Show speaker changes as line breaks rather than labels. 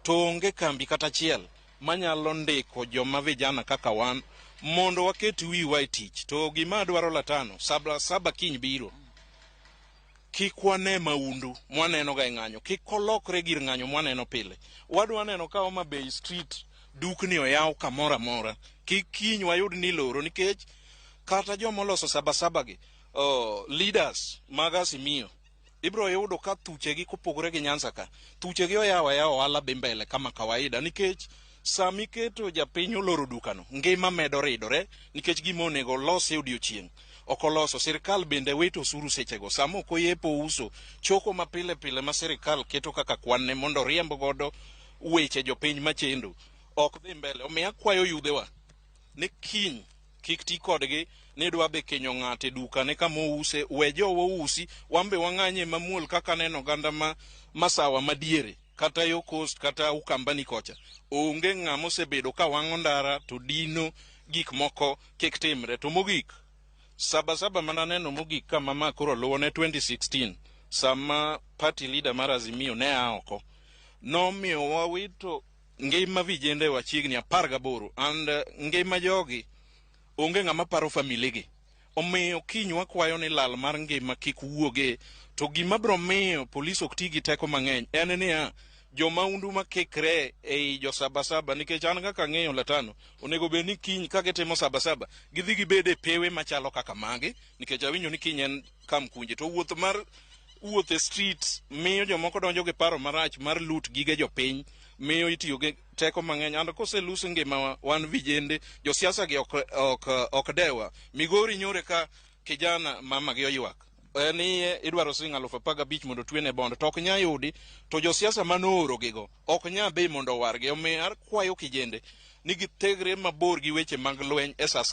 To onge kambi kata achiel manyalo ndiko joma vijana kaka wan mondo waket wiwa e tich. To gima adwaro Latano, saba saba kiny biro. Kik wane maundu mwaneno ga e ng'anyo, kik olokre gir ng'anyo mwaneno pile. Wadwa neno ka Homa Bay Street dukni oyaw kamoro amora. Kik kiny wayud ni iloro nikech kata joma oloso sabasaba gi, leaders mag Azimio ibiro yudo ka thuchegi kopogore gi Nyanza ka, thuchegi oyawo ayawa ohala dhi mbele kama kawaida nikech sama iketo japiny oloro dukano, ngima medo ridore nikech gima onego olos e odiochieng' ok oloso. Sirkal bende wito osuru sechego. Sama ok oyepo uso, choko ma pile pile ma sirkal keto kaka kwanne mondo oriemb godo weche jopiny machendo ok dhi mbele. Omiyo akwayo yudhewa ni kiny kik ti kodgi ni dwa be kinyo ng'ato e dukane kama ouse, we jowa ousi, wan be wang'anye mamuol kaka neno oganda ma masawa madiere kata yo coast kata Ukambani kocha. Onge ng'ama osebedo ka wang'o ndara to dino gik moko kik timre. To mogik, Saba Saba mana neno mogik kama ma koro luwo ne 2016 sama party leader mar Azimio ne a oko nomiyo wawito ngima vijende wa chiegni 18 and ngima jogi onge ng'ama paro family gi. Omiyo kiny wakwayo ni lal mar ngima kik wuoge. To gima biro miyo polis ok ti gi teko mang'eny en niya, jomaundu makikre ei jo Sabasaba, nikech an kaka ang'eyo Latano, onego bed ni kiny ka gitimo Sabasaba, gidhi gibed e pewe machalo kaka magi, nikech awinjo ni kiny en Kamkunji. To wuoth mar wuoth e street miyo jomoko donjo gi paro marach mar loot gige jopiny, miyo itiyo gi teko mang'eny. And koselus ngimawa wan vijende, josiasa gi ok dewa. Migori nyore ka kijana mama gi oywak. En iye idwaro siling 15,000 mondo otwene bond to ok nya yudi to josiasa manooro gigo ok nya dhi mondo owargi. Omiyo akwayo kijende ni githegre mabor gi weche mag lweny e sa.